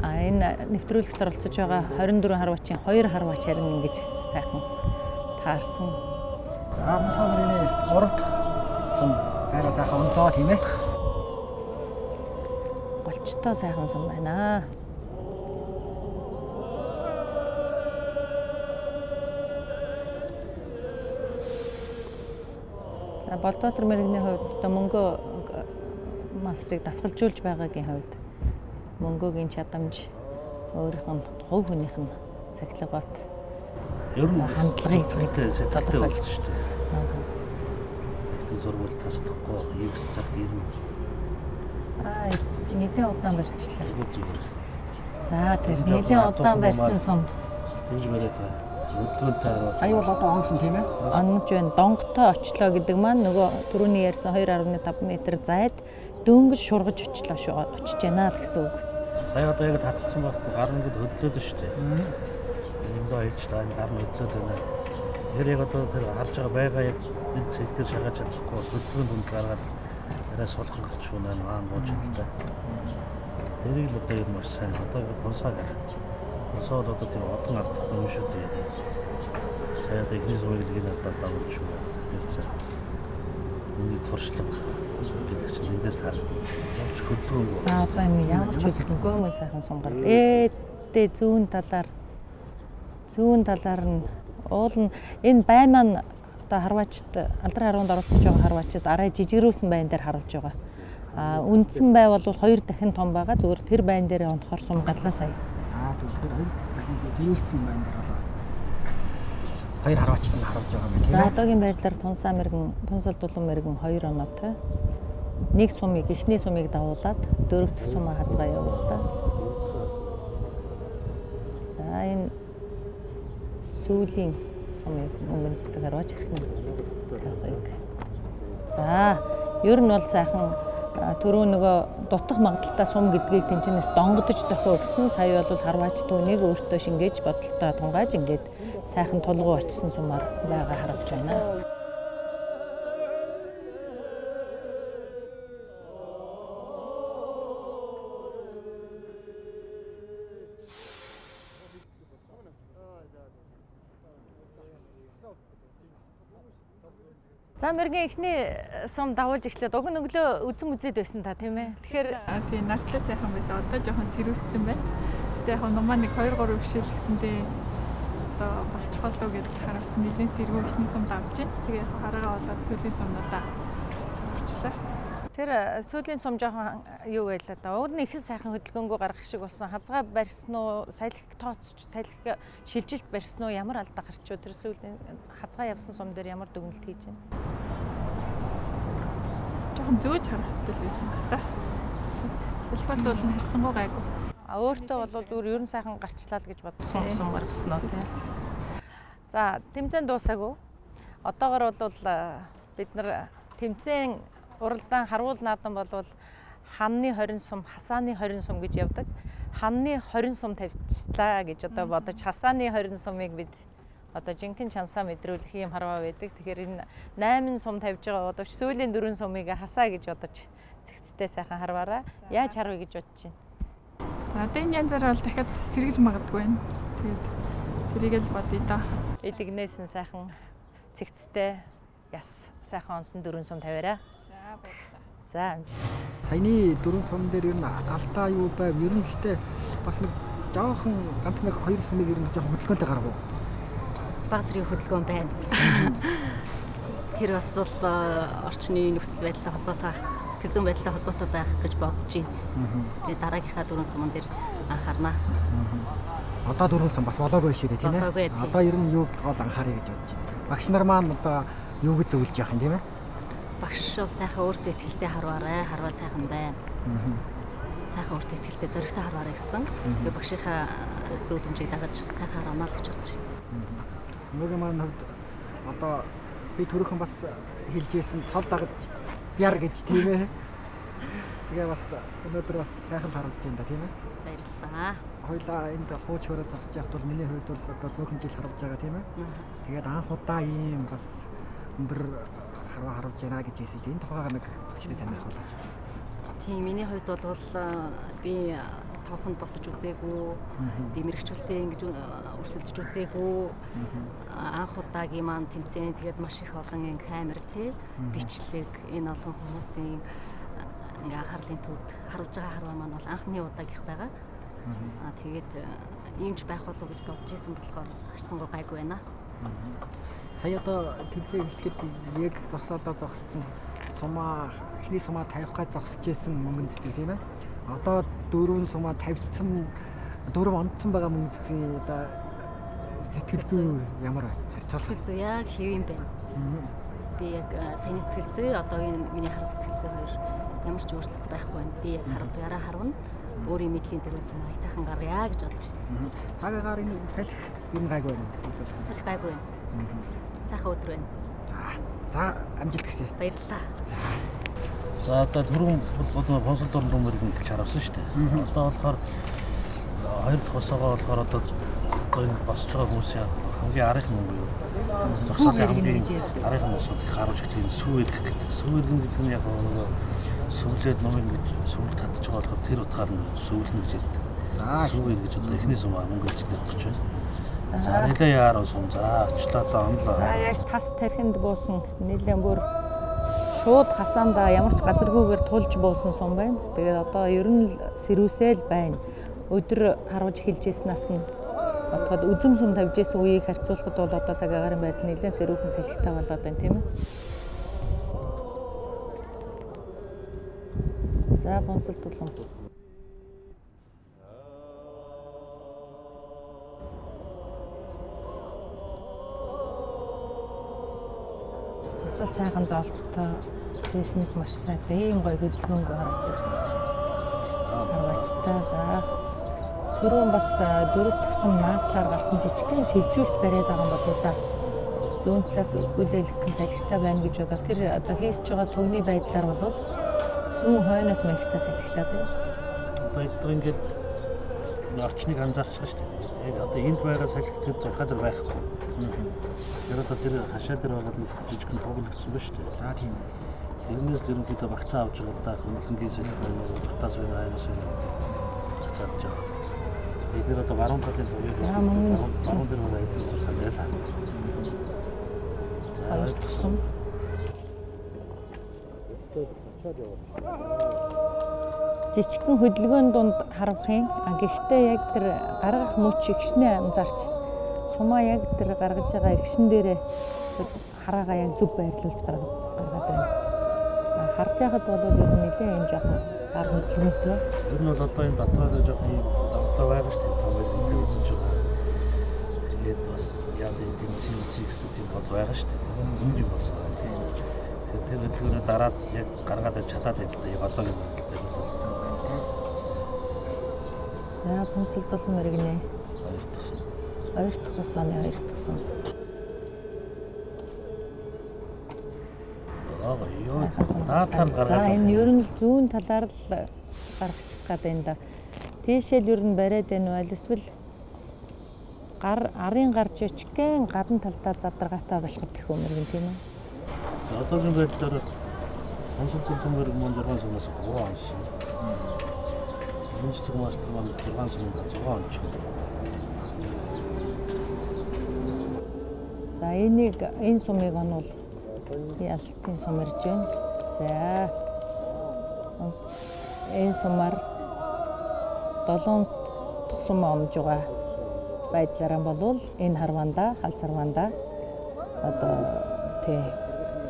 А энэ нэвтрүүлэгт оролцож байгаа 24 харваачийн 2 харваач харин ингэж сайхан таарсан. За Пунсаа мэрэгний 3 дахь сум байгаа сайхан онлоо тийм ээ? Голчтой сайхан сум байна. За Болдбаатар мэрэгний хувьд одоо мөнгөө мастрыг дасгалжуулж байгаагийн хувьд мөнгөгийн чадамж өөрийнх нь хувь хүнийх нь сахилга бат ер нь хандлагыг сэтгэлтэй болсон шүү дээ. Бэлтгэл зурвал таслахгүй 9 цагт ирнэ. Аа нэгэн удаан барьчлаа. Зүгээр. За тэр нэгэн удаан барьсан сум. Ингэж бариад байгаа. Хөдөлгөөнтэй хараа. Сая бол одоо онсон тийм ээ? Онж байна. Донготой очлоо гэдэг маань нөгөө түрүүний ярьсан 2.5 м зайд дөнгөж шургаж очлоо шүү. Очиж байна л гэсэн үг. Сая одоо яг татцсан байхгүй гар нэгэд хөдлөөд шүү дээ. Юмдаа хэлж та энэ гар нь хөдлөөд байна. Тэр яг одоо тэр харж байгаа байгаа яг нэг цэг дээр шагааж чадахгүй хөдөлгөөн дүнд гаргаад арай сулхан гарч шунаа маан бууж л та. Тэрийг л одоо ер нь маш сайн. Одоо Пунсаа гар. Пунсаа бол одоо тийм олон алдахгүй юм шүү дээ. Сая одоо эхний сумыг л энэ алдаад дагуулж шүү. Тэр миний туршлага гэдэг чинь эндээс харагдана. Ямар ч хөдөлгөөнгүй. За одоо энэ ямар ч хөдөлгөөнгүй мөн сайхан сум гарлаа. Ээдээ зүүн талаар нь уул нь энэ бай маань одоо харваачд алдар харванд оролцож байгаа харваачд арай жижигрүүлсэн байн дээр харуулж байгаа. А үндсэн бай бол 2 дахин том байгаа. Зүгээр тэр байн дээр онохоор сум гарлаа сая. Аа тэгэхээр 2 дахин жижигрүүлсэн байн дээр бол хоёр харваачд нь харуулж байгаа юм тийм ээ. За одоогийн байдлаар Пунсаа мэрэгэн, Пунсал дулуун мэрэгэн 2 оноотой. Нэг сумыг эхний сумыг дагуулад дөрөв дэх сумаа хазгаа явууллаа. За энэ сүүлийн сумыг мөнгөн цэцэг харваач хэрхэн тавихыг. За ер нь бол сайхан түрүү нөгөө дутах магадaltaй сум гэдгийг тэнцэнээс донгодож дохио өгсөн. Сая бол харваач түүнийг өөртөө шингээж бодолтой тунгааж ингээд сайхан тулгуу очсон сумаар байгаа харагдж байна. За мэрэгэн эхний сум дагуулж эхлээд уг нь өглөө үзэм үзээд байсан та тийм ээ. Тэгэхээр тийм нартлаа сайхан байсан. Одоо жоохон сэрүүссэн байна. Гэтэ яг нумаа нэг 2 3 бишэл гэсэндээ одоо болчихлоо гэдээ харуулсан. Нэлийн сэргүү эхний сум давж байна. Тэгээ яг хараагаа болоод сүүлийн сумнуудаа авчлаа. Тэр сүүлийн сум жоохон юу байлаа да. Уг нь их сайхан хөдөлгөөнгөө гаргах шиг болсон. Хазгаа барьсан уу, салхи тооцч, салхи шилжилт барьсан уу, ямар алдаа гарч юу? Тэр сүүлийн хазгаа явсан сум дээр ямар дүгнэлт хийж байна? Жоохон зөөж харах хэрэгтэй байсан баг та. Улбанд бол нь харьцангуй гайгүй. А өөртөө бол зүгээр ер нь сайхан гарчлаа л гэж бодсон сум гаргасан уу тийм. За, тэмцээн дуусаагүй. Одоогор бол бид нар тэмцээн уралдаан харуул наадам болвол ханны 20 сум, хасааны 20 сум гэж явдаг. Ханны 20 сум тавьчлаа гэж одоо бодож хасааны 20 сумыг бид одоо жинхэнэ чансаа мэдрүүлэх юм харваа байдаг. Тэгэхээр энэ 8 сум тавьж байгаа боловч сүүлийн 4 сумыг хасаа гэж бодож цэгцтэй сайхан харваараа. Яаж харваа гэж бодож байна? За одоо энэ янзаараа бол дахиад сэргэж магадгүй байна. Тэгээд тэрийг л бодъё доо. Элэгнээс нь сайхан цэгцтэй яс сайхан онсон 4 сум тавиараа. За баярлалаа. За амжилт. Саяны 4 сум дээр ер нь алдаа юу байв? Ер нь гэхдээ бас нэг жоохон ганц нэг 2 сумыг ер нь жоохон хөдөлгөөнтэй гаргав. Баг зэргийн хөдөлгөөн байна. Тэр бас л орчны нөхцөл байдалтай холбоотой байх, сэтгэл зүйн байдалтай холбоотой байх гэж бодож байна. Тэгээ дараагийнхаа 4 суман дээр анхаарна. Одоо 4 сум бас болоогүй шүү дээ тийм ээ. Одоо ер нь юу гол анхааръя гэж бодож байна. Багш нар маань одоо юу гэж зөвлөж явах юм тийм ээ? Багш бол сайхан өөртөө ихтэй харваарай, харваа сайхан байна. Сайхан өөртөө ихтэй зоригтой харваарай гэсэн. Тэгээ багшийнхаа зөвлөмжийг дагаж сайхан харвана л гэж бодож байна. Мөргөн маань хувьд одоо би түрүүхэн бас хэлжсэн цол дагаж бяр гэж тийм ээ. Тэгээ бас өнөөдөр бас сайхан харагдаж байна да тийм ээ. Баярлалаа. Хоёлаа энд хууч хөрөө зогсож явахд бол миний хувьд бол одоо цөөхөн жил харвж байгаа тийм ээ. Тэгээд анх удаа ийм бас өндөр харваа харвж байна гэж хэлсэн чинь энэ тухайга нэг зочдыг сонирхуулаач. Тийм, миний хувьд бол би товхонд босож үзээгүй, би мэрэгчлээ ингэж өрсөлдөж үзээгүй. Анх удаагийн маань тэмцээн тэгээд маш их олон ингэ камер тий бичлэг энэ олон хүмүүсийн ингээ анхаарлын төвд харуулж байгаа харваа маань бол анхны удаагийнх байгаа. Аа тэгээд иймч байх болов уу гэж бодож исэн болохоор харьцангуй гайгүй байна. Сая одоо тэмцээн эхлэхэд яг зогсоолоо зогссон сумаа эхний сумаа тавих гэж зогсож исэн мөнгөн цэцэг тийм ээ. Одоо 4 сумаа тавьсан 4 онцсон байгаа мөнгөн цэцгийн одоо сэтгэл зүй ямар байна? Харьцуулах. Сэтгэл зүй яг хэв юм байна. Би яг саяны сэтгэл зүй одоо энэ миний харах сэтгэл зүй хоёр ямар ч өөрчлөлт байхгүй байна. Би яг харавдгаараа харвна. Өөрийн мэдлийн дөрөв сумаа айтайхан гаргая гэж бодож байна. Цаг агаар энэ салхи ер нь гайгүй байна. Салхи гайгүй байна. Сайхан өдөр байна. За амжилт хүсье. Баярлалаа. За одоо түрүүн бол Понсол дорн руу мөргөн эхэлж харавсан шүү дээ. Одоо болохоор хоёр дахь босоогоо болохоор одоо энэ босч байгаа хүмүүсийн хамгийн арын мөнгө юу? Зогсоолын хамгийн арын босуудыг харуулж гэдэг нь сүү эргэх гэдэг. Сүү эргэн гэдэг нь яг нөгөө сүвлээд ном ингэж сүвэл татж байгаа болохоор тэр утгаар нь сүвлэнэ гэж ярьдаг. Сүү эргэж одоо эхний сум мөнгө эцэг гэж байна. За нэлээ яарав сум. За очлоо одоо онлоо. За яг тас тархинд буусан нэлээ бүр шууд хасаандаа ямар ч газаргүйгээр тулж буусан сум байна. Тэгээд одоо ер нь л сэрүүсэл байна. Өдөр харуулж эхэлж ирснээс нь бодоход үзэм сум тавьж исэн үеийг харьцуулахад бол одоо цаг агаарын байдал нэлээд сэрүүхэн салхитай болоод байна тийм ээ. За бонсол тулам. Бас л сайхан зоолттой, техник маш сайтай, ийм гоё хөдөлгөөнгүй харагддаг. Харвачтай. За түрүүн бас дөрөв дэх сум наадлаар гарсан жижигхэн шилжүүлэлт бариад байгаа юм болоо да. Зүүн талаас үлээлгэн салхитай байна гэж бодоо. Тэр одоо хийсэж байгаа түгний байдлаар бол зүүн хойноос мангитаа салхилаа байна. Одоо эдгээр ингээд орчныг анзаарч байгаа шүү дээ. Яг одоо энд байгаа салхи тэр зурхаа дээр байхгүй. Тэр одоо тэр хашаа дээр байгаа жижигхэн туглагдсан байна шүү дээ. За тийм. Тэрнээс л ерөнхийдөө багцаа авч байгаа л да. Хөндлөнгийн салхи байна уу, уртаас байна, хойноос байна гэдэг багцаа авч байгаа. Тэгээд тэр одоо баруун талын тугийг баруун дээр байгаа эдгээр зурхаа дээр л харна. Хоёр тусам. Жижигхэн хөдөлгөөн дунд харвахын. Гэхдээ яг тэр гаргах мөч эгшнээ анзаарч сумаа яг тэр гаргаж байгаа эгшин дээрээ хараагаа яг зөв байрлуулж гаргаад байна. Харж байхад бол ер нь нэлээд юм жоохон гар хөдөлгөөнтэй. Ер нь бол одоо энэ дотроо жоохон юм зовлоо байгаа шүү дээ. Том иргэнтэй үзэж байгаа. Тэгээд бас яа тэмцээн үзье гэсэн тийм бод байгаа шүү дээ. Тийм үү? Юм болсон. Тийм. Тэгэхээр тэр хөдөлгөөнөө дараад яг гаргаад чадаад байл та. Яг одоогийн байдал дээр бол. За Пүнсэл дулам мэрэгнэ. 2 дахь ус. 2 дахь ус оны 2 дахь ус. Юу даадлаар гаргаад. За энэ ер нь л зүүн талаар л гаргачих гад байна да. Тийшэл ер нь бариад байна уу? Эсвэл гар арын гар жижигхэн гадна талдаа задаргаатай болоход их өмөргөн тийм үү? За одоогийн байдлаар Пүнсэл дулам мэрэг мөн 6 сумаас 3 онсон. Мөн цэцэг мастер маань 6 суманд 6 ончиход. За энийг энэ сумыг онвол ялтын сум ирж байна. За энэ сумаар 7 дахь сум онж байгаа байдлаараа болвол энэ харваанда халз харваанда одоо тий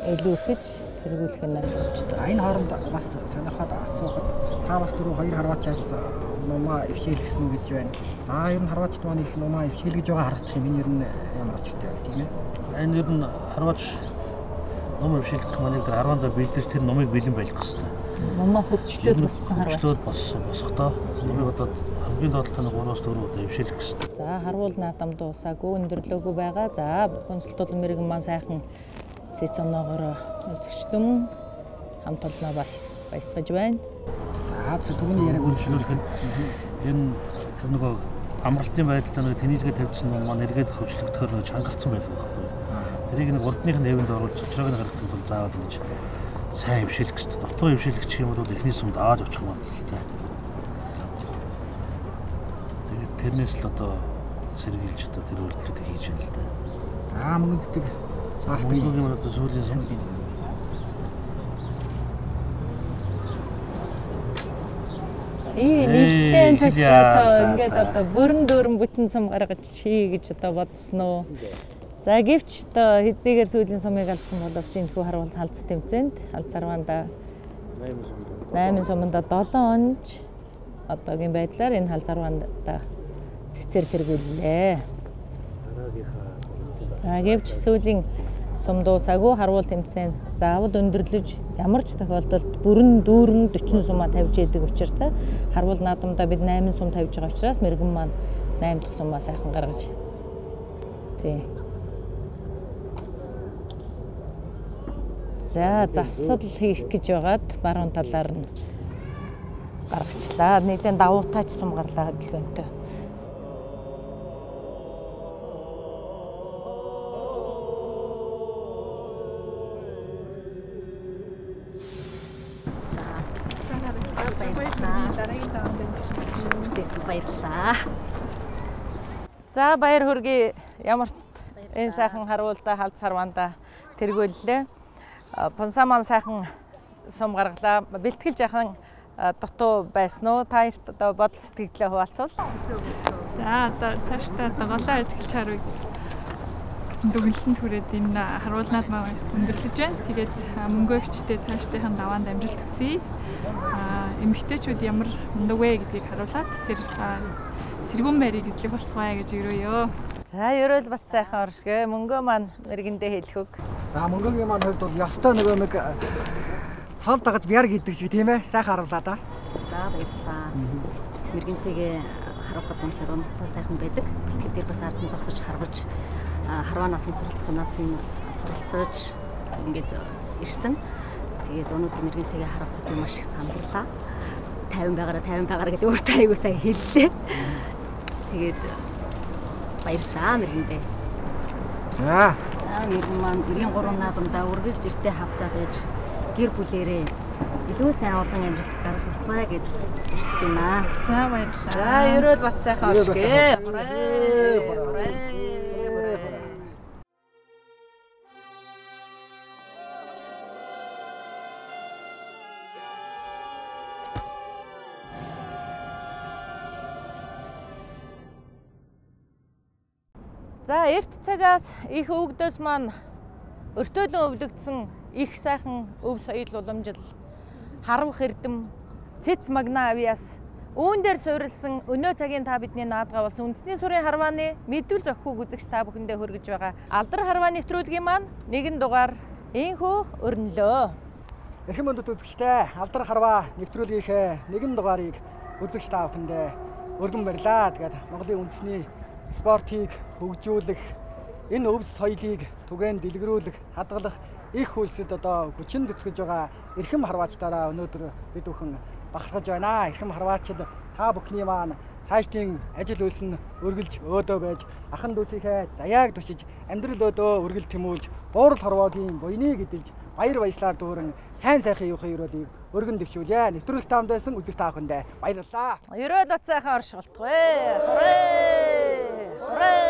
илүү ихэд тэргүүлэх нь боломжтой. Энэ хооронд бас сонирхоод асуухад та бас дөрөв хоёр харваачаас нумаа ившээлгэсэн үү гэж байна. За ер нь харваачд маань их нумаа ившээлгэж байгаа харагдах юм. Энэ ер нь ямар учиртай вэ тийм ээ? Энэ ер нь харваач ном ившээлгэх маныг тэр харваандаа бэлдэж тэр номыг бэлэн байлгах хэрэгтэй. Нумаа хөгжлөөд боссон харваач. Хөгжлөөд босохдоо номыг одоо хамгийн доотлолтой нь 3-4 удаа ившээлгэх хэрэгтэй. За харвуул наадам дуусаагүй өндөрлөөгүй байгаа. За Пүнсэл дулам мэрэгэн маань сайхан цэц оноогоор үзэгчдэн хамт олноо баясгаж байна. За түрүүний яриаг үргэлжлүүлэх нь энэ тэр нөгөө амралтын байдалтай нөгөө тэнийлгээ тавьсан ном маань эргээд хөгжлөгдөхөөр нөгөө чангарсан байдаг байхгүй юу? Тэрийг нэг урдных нь хэвэнд оруулж цочроог нь гаргахын тулд заавал ингэж сайн хөвшилэх хэрэгтэй. Дутуу хөвшилэгч юм бол эхний сумд аваад явчих магадлалтай. Тэгээд тэрнээс л одоо сэргийлж одоо тэр үйлдэлүүдийг хийж байна л да. За мөнгө цэцэг мөнгөний одоо сүүлийн сум. Нийлэн цочроо ингээд одоо бүрэн дүүрэн бүтэн сум гаргаж чи гэж одоо бодсон уу? За гэвч одоо хэдийгээр сүүлийн сумыг алдсан боловч энэхүү харуул халз тэмцээнд халз харваанда 8 суманда 7 онж одоогийн байдлаар энэ халз харваанда цэцэр тэргүүллээ. За гэвч сүүлийн сум дуусаагүй харуул тэмцээн заавал өндөрлөж ямар ч тохиолдолд бүрэн дүүрэн 40 сумаа тавьж идэг учиртай харуул наадамдаа бид 8 сум тавьж байгаа учраас мэрэгэн маань 8 дахь сумаа сайхан гаргаж тий. За засал хийх гэж байгаад баруун талаар нь гаргачлаа. Нэлээд давуутаач сум гарлаа хөдөлгөөнтэй. Баярлалаа. За баяр хүргэе. Ямар энэ сайхан харуулдаа халз харваанда тэргүүллээ. Пунсаа маань сайхан сум гаргалаа. Бэлтгэл жахан дутуу байсан уу? Та хоёрт одоо бодол сэтгэлдээ хуваалцвал. За одоо цаашдаа одоо голоо ажиглаж харъя гэсэн дүгнэлтэнд хүрээд энэ харуулнаад маань өндөрлөж байна. Тэгээд мөнгөөгчтэй цаашдынхаа даваанд амжилт хүсье. Эмэгтэйчүүд ямар мундаг вэ гэдгийг харуулад тэр тэргүүн байрыг эзлэх болтугай гэж өрөөё. За ерөөл бат сайхан оршигөө. Мөнгөө маань мэргэндээ хэлэх үг. За мөнгөгийн маань хувьд бол ёстой нөгөө нэг цол дагаж бяр гэдэг шиг тийм ээ. Сайхан харуулаа да. За баярлалаа. Мэргэнтэйгээ харуулхад үнэхээр унтаа сайхан байдаг. Бэлтгэл дээр бас ард нь зогсож харваж харваанаас нь суралцахнаас нь суралцаж ингээд ирсэн. Тэгээд өнөөдөр мэрэгэнтэйгээ харахад би маш их сандарлаа. 50 байгаараа 50 байгаараа гэж өөртөө аягүй сайн хэллээ. Тэгээд баярлалаа мэргэндээ. За. За мэрэгэн маань 93 наадамдаа үргэлж эртээ хавтаа байж гэр бүлээрээ илүү сайн олон амжилт гаргах болтугай гэж хүсэж байна. За баярлалаа. За ерөөл бат сайхан оршигээ. За эрт цагаас их өвгдөөс маань өртөөлөн өвлөгдсөн их сайхан өв соёл уламжил харвах эрдэм цэц магна авиас үүн дээр суурилсан өнөө цагийн та бидний наадгаа болсон үндэсний сурын харвааны мэдүүл зохихуг үзэгч та бүхэндээ хүргэж байгаа Алдар харваа нэвтрүүлгийн маань нэгэн дугаар инхүү өрнөлөө. Эрхэм мөндөд үзэгчтэй Алдар харваа нэвтрүүлгийнхээ нэгэн дугаарыг үзэгч та бүхэндээ өргөн барьлаа. Тэгээд Монголын үндэсний спортыг хөгжүүлэх, энэ өв соёлыг түгээн дэлгэрүүлэх, хадгалах их хөлсөд одоо хүчин зүтгэж байгаа эрхэм харваачдаараа өнөөдөр бид бүхэн бахархаж байна. Эрхэм харваачид та бүхний маань цаашдын ажил үйлс нь үргэлж өөдөө байж, ахан дүүсийнхээ заяаг тушиж, амьдрал өөдөө үргэлж тэмүүлж, буурал хорвоогийн буйныг эдэлж, баяр баясгалаар дүүрэн сайн сайхан юухан өрөөлийг өргөн дэвшүүлье. Нэвтрүүлэг таамд байсан үзэгч та бүхэндээ баярлалаа. Ерөөл бат сайхан оршголтгүй. Хурээ! Хурээ!